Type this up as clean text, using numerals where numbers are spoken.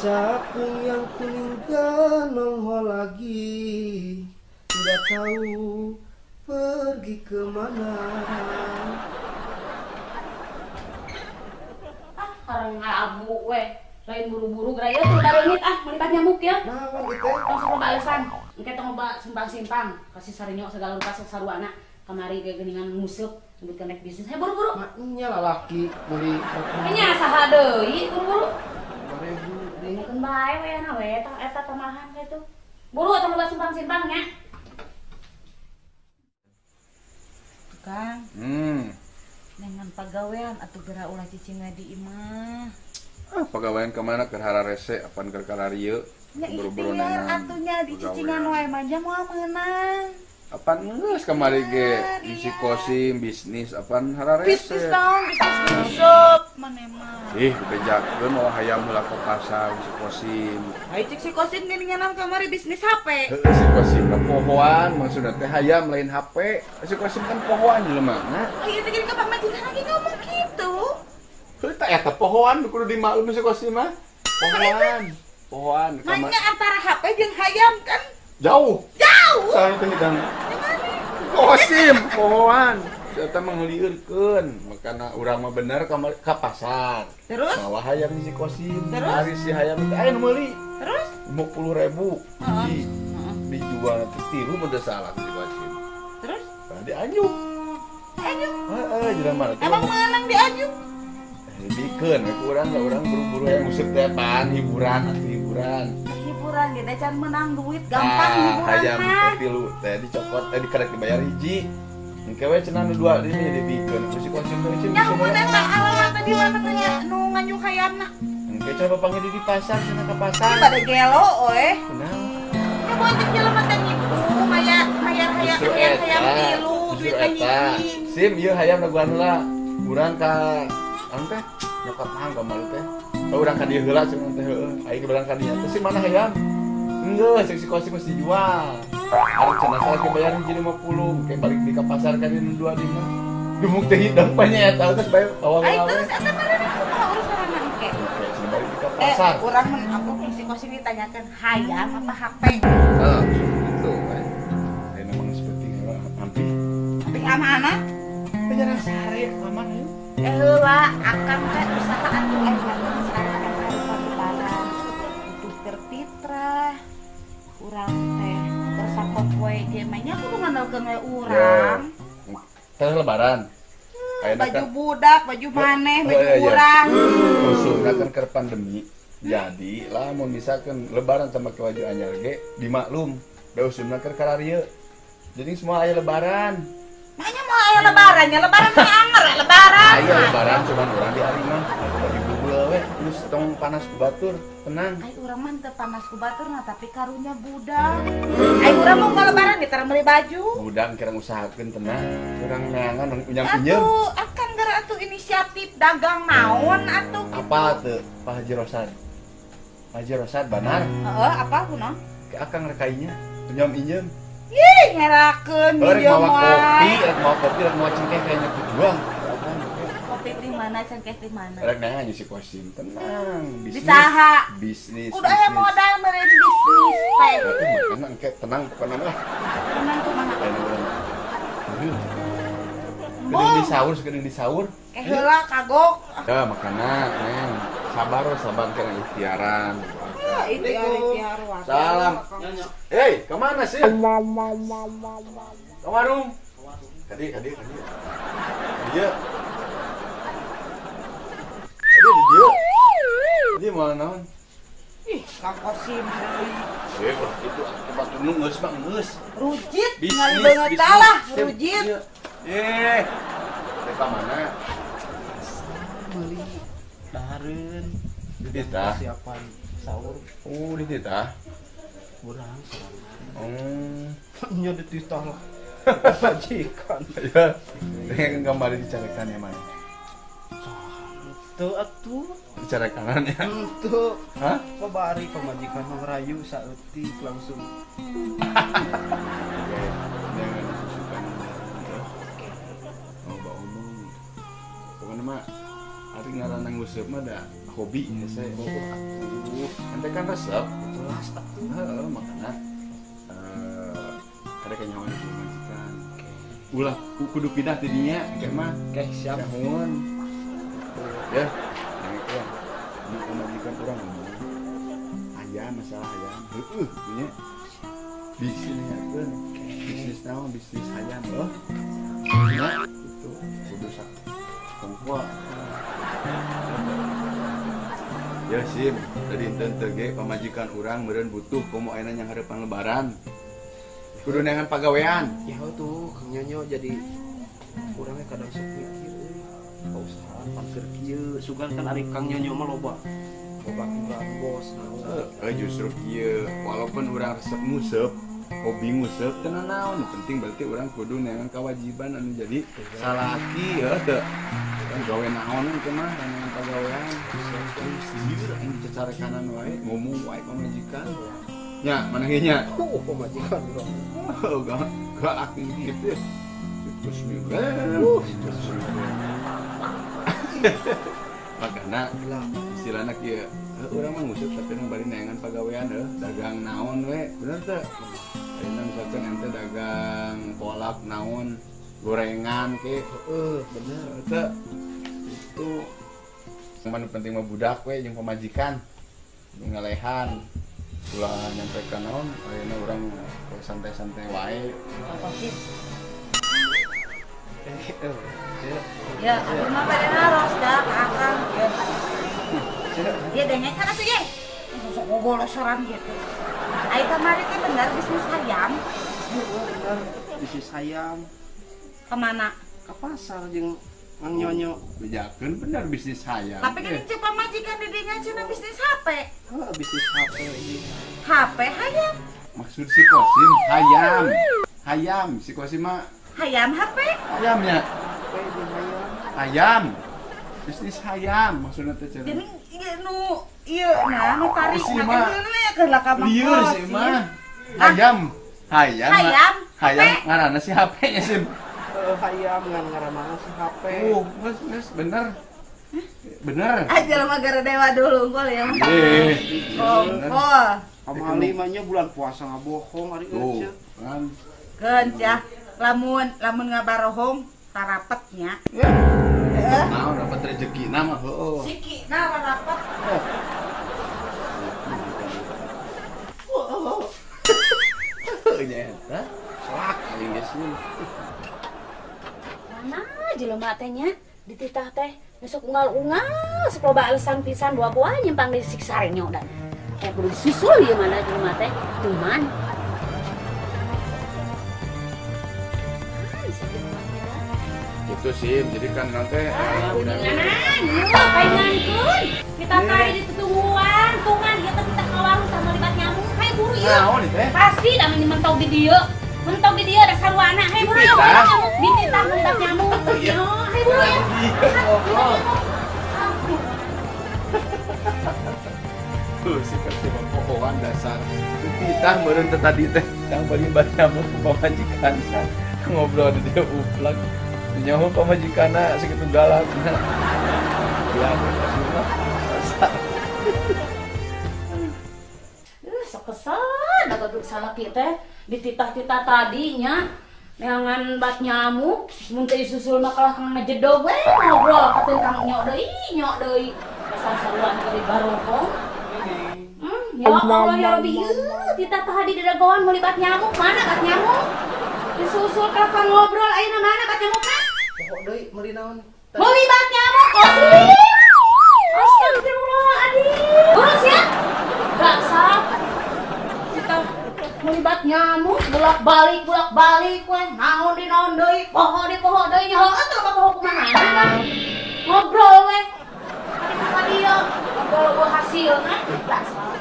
Capung yang kuning gak nongol lagi, tidak tahu pergi kemana. Ah, karang abu we. Lain buru-buru geraya tuh dareungit ah melipat nyamuk ya. Naon ieu teh? Tong sok balesan. Engke tong loba simpang-simpang, kasih sarinyo segala rupa sok saruana. Kamari ge geuningan nguseup sebutkeun rek bisnis. Hei buru-buru. Maknya lalaki meuli nya saha deui buru-buru. 2000 deui. Keun bae we na we eta eta tambahan kitu. Buru tong loba simpang-simpang nya. Tukang. Dengan pagawean atuh geura ulah cicing di imah. Ah, pagawean kemana keur hararese apan keur kararieu. Buru-buru nengan. Atunya di cicingan wae mah nya moal meunang. Apan geus kamari ge isi kosim bisnis apan hararese. Bisnis naon bisnis nguseup maneh mah. Ih, bejakeun moal hayam heula ka pasar si kosim. Ai cik si kosim geuningan kamari bisnis HP. Heuh, si kosim mah pohoan maksudna teh hayam lain HP. Si kosim kan pohoan jelema na. Ieu teh geuning ka pamajikan lagi ngomong kitu. Heuh tah eta pohoan kudu dimaklum si kosim mah. Pohoan. Pohoan. Manya antara HP jeung hayam kan jauh. Jauh. Salah teh hidang. Kosim pohoan. Eta mah ngeliurkeun. Makana urang mah bener ka pasar. Terus? Mawa hayam si kosim. Terus? Ari si hayam teh aya nu meuli. Terus? 50.000. Hiji. Dijual teh tilu mun teu salah si kosim. Terus? Tah dianjuk. Anjuk? Heeh, jelema teh. Emang meunang dianjuk? Dibikeun we ku urang, urang buru-buru hayang nguseup teh pan hiburan atuh hiburan. Hiburan ge teh can meunang duit gampang hiburan hayam mah. Teh tilu teh dicokot teh dikerek dibayar hiji. Engke we cenah nu dua deui dibikeun ku si kosim teh cing. Nya mun eta alamat teh di mana teh nya nu nganjuk hayamna? Engke coba panggil di pasar cenah ka pasar. Ih bade gelo oe. Kunaon? Nya bonceng jelema teh nipu mayar mayar hayam hayam tilu duit teh hiji. Sim ieu hayam laguan heula. Urang ka anu teh nyokot mang ka malu teh. Urang ka dieu heula cenah teh heueuh. Aing barang ka dieu teh si mana hayam? Enggeus si kosim geus dijual. Ari cenah teh bayar hiji 50, engke balik di ka pasar ka nu dua di mah. Dumuk teh hidang panya eta geus bae awal-awal. Ai terus eta marana kumaha urusanna engke? Engke cenah balik di ka pasar. Urang mun aku si kosim ditanyakeun hayam apa HP? Heeh, gitu we. Ayeuna mah geus penting heula ampih. Ampih amana? Penjara sare aman ayo. Heula akang teh usaha atuh ayeuna mah geus aya karupa-rupanan. Butuh keur fitrah. Urang teh keur sapopoe ge mah nya kudu ngandalkeun we urang. Teh lebaran. Ayeuna baju budak, baju maneh, baju urang. Usumna kan keur pandemi. Jadi lamun misalkan lebaran sama ke baju anyar ge dimaklum. Da usumna keur kararieu. Jadi semua aya lebaran. Makanya mau aya lebaran ya, lebaran mah anger lebaran. Aya lebaran cuman urang di ari mah baju bubul we, terus tong panas ku batur, tenang. Ai urang mah teu panas ku batur nah tapi karunya budak. Ai urang mau ka lebaran di tara meuli baju. Budak kira usahakeun tenang, urang neangan unyam-unyam. Atuh akan geura atuh inisiatif dagang naon atuh. Apa teu Pak Haji Rosad? Pak Haji Rosad banar. Heeh, apa kunaon? Ke akang rekainya unyam-inyem. Ih, ngerakeun rek mawa kopi, rek mawa kopi, rek mawa cengkeh kayaknya kujual. Kopi di mana, cengkeh di mana? Rek nanya si kosim, tenang. Bisnis. Bisaha. Bisnis. Udah aya modal meureun bisnis teh. Atuh makana engke tenang pokona mah. Tenang kumaha? Geuning di sahur, geuning di sahur. Eh heula kagok. Ya makana neng, sabar sabar kana ikhtiaran. Ikhtiar. Salam. Hei, kemana sih? Ke warung. Kadi. Kadi. Kadi di dieu. Di mana naon? Ih, Kang Kosim deui. Itu tempat nu geus mah geus. Rujit, ngan beungeut lah, rujit. Teh ka mana? Meuli dahareun. Di titah. Persiapan sahur. Oh, di titah. Urang sorangan. Oh. Nya di titah lah. Majikan. Ya. Dengan kembali dicarekan ya, Mai. Teu atuh. Dicarekanan ya. Henteu. Hah? Babari pamajikan mah ngerayu saeutik langsung. Oke, jangan disusukan. Oke. Oh, ba omong. Pokona mah ari ngaranna nguseup mah da Hobi hese. Oh, ente kan resep. Jelas atuh. Heeh, makana ada kanyawan di pamajikan. Ulah kudu pindah ti dinya engke mah. Oke, siap. Nuhun. Ya, ya. Ini pamajikan urang ngomong. Ayam masalah ayam. Heueuh, nya. Bisnis nyakeun. Bisnis naon? Bisnis ayam heuh. Nya itu kudu sak kongkoa. Ya sim, tadi enten teu ge pamajikan urang meureun butuh komo ayeuna yang harapan lebaran. Kudu neangan pagawean. Ya tuh, Kang Nyonyo jadi urangnya kadang sok mikir euy. Pausahaan pangker kieu, sugan kan ari Kang Nyonyo mah loba. Loba kurang bos naon. Justru kieu, walaupun urang resep nguseup, hobi nguseup teu naon, penting berarti urang kudu neangan kewajiban anu jadi salaki heuh teu. Kan gawe naon teh mah neangan pagawean. Lieur aing dicacarekanan wae, ngomong wae pamajikan. Nya, mana ge nya? Pamajikan urang. Oh, gak aktif gitu. Terus makana istilahna kieu, urang mah nguseup tapi nu bari neangan pagawean heuh, dagang naon we, bener teu? Ayeuna misalkan ente dagang kolak naon, gorengan ke, heeh, bener teu? Itu yang penting mah budak we jeung pamajikan. Nu ngalehan. Ulah nyampe ka naon, ayeuna urang santai-santai wae. Ya, aku mah pada naros dah ka akang. Ya dengek kan atuh ye. Sok gogolosoran gitu. Ai kamari teh bener bisnis hayam. Heeh, bener bisnis hayam. Kemana? Ka pasar jeung Mang Nyonyo. Bejakeun bener bisnis hayam. Tapi kan cek pamajikan di dinya cenah bisnis HP. Heeh, bisnis HP ieu. HP hayam. Maksud si Kosim hayam. Hayam si Kosim mah hayam HP. Hayamnya. HP jeung hayam. Hayam. Bisnis hayam maksudna teh cenah. Jadi ieu nu ieu nah nu tarik si na mah. ieu keur lah ka Mang Lieur si Kosim. mah. Hayam. Hayam. Hayam. Hayam ngaranna si HP-nya sim. Hayam ngan ngaramana si HP. Geus geus bener. Bener. Aja mah gara dewa dulu unggul ya. Kongkol. Kamali mah nya bulan puasa ngabohong ari euy. Kan. Keun sia lamun lamun ngabarohong tarapetnya. Heeh. Naon dapat rezekina mah heueuh. Sikina rapet. Heuh nya eta. Selak aing geus. Mana jelema teh nya dititah teh besok unggal-unggal sok loba alasan pisan buah-buah nyimpang disiksa renyo dan kudu disusul ieu mana jelema teh tuman. Itu sih jadi kan nanti kuninganan yeuh paingankeun kita tadi ditutungguan tungan ieu teh kita ka warung tah melibat nyamuk hayu buru ieu. Naon teh? Pasti da mentok di dieu. Mentok di dieu dasar wana hayu buru ieu nyamuk dititah melibat nyamuk. Yo hayu buru ieu. Tuh si kasih pohoan dasar. Dititah meureun teh tadi teh tang melibat nyamuk ku pamajikan. Ngobrol di dieu uplak. Nyaho pamajikanna sakitu galak. Ya, dasar. Sok kesel dapat salah kita dititah-titah tadinya neangan bat nyamuk mun teu disusul mah kalah kang ngejedog we ngobrol kateun kang nyok deui dasar saruan dari barohong. Ya Allah ya Rabbi ieu titah tadi di dagoan meuli bat nyamuk mana bat nyamuk disusul kalah kang ngobrol ayeuna mana bat nyamukna pokok deui meuli naon meuli bat nyamuk Kosim. Astagfirullahaladzim urus ya dasar kita melibat nyamuk bolak-balik we naon di naon deui poho di poho deui nya heueuh teh poho kumaha ngobrol we tadi ka dieu ngobrol eueuh hasilna dasar.